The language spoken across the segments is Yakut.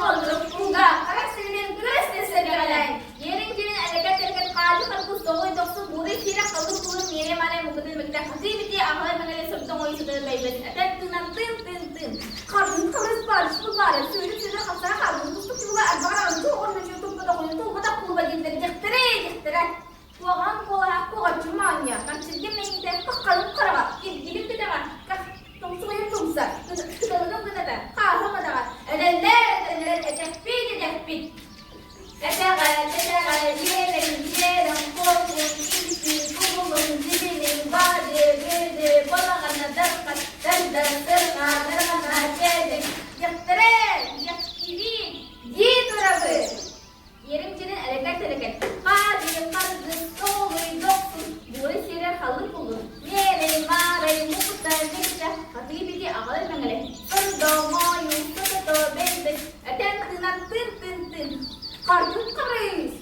Холлук кулгаах харах сиринэн күрэс сэргэҕэлээн, иэриҥ-дьирин элэкэт-элэкэт хаадьы харбыс доҕуй дохсун буурай сиэрэ халлык кулун миэрэ-маарай мукутун мөкүтэ хатыы битии аҕалай мэҥэлэй сордоҥ ойуу сытарын бэйбэт этэн тыынан тыын-тыын-тыын. Хардын хабырыс баарыс буллаары, сүүрүк сүүрүк хапсара хаалбыт тустук чугула арбаҕар аҕын чуох уонна чуох туппатах ойуу туолбатах кулуба дииллэр диэхтэрэ диэхтэрэ. Куоҕаҥ куолаһа куоҕаччы моонньо, хапсырга мэйиитэ хаххалым хараҕа, киргилим кэтэҕэ, тоҥсугайым тумса, кыталыгым кытата, хааһым атаҕа, этэллэр этэллэр этэхпит этэхпит. Этэҕэ тэтэҕэ иэрэҥ иэрэҥ куотун илсин кубулун дьибилин баады бөдө балаҕана дархан дардар сырҕа дарҕана чээдик Диэхтэрэ диэхтиибин дии турабын. Иэриҥ-дьирин элэкэт-элэкэт, хаадый-хардыс, тоҕулуй дохсун, буой сирэ халыҥ кулун, миэрэй-маарай, мукута микитэ, хатыы-бити аҕалар мэҥэлэ, сордо, моойу, сотото, бэйбэт, этэн тыынан тыын-тыын-тыын. Хардын харыс!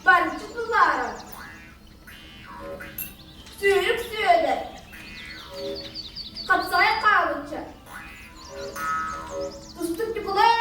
Барчы тулаара! Сүүрүк сүөдэр! Хапсаҕай хаалынча! Тустук Ньукулай!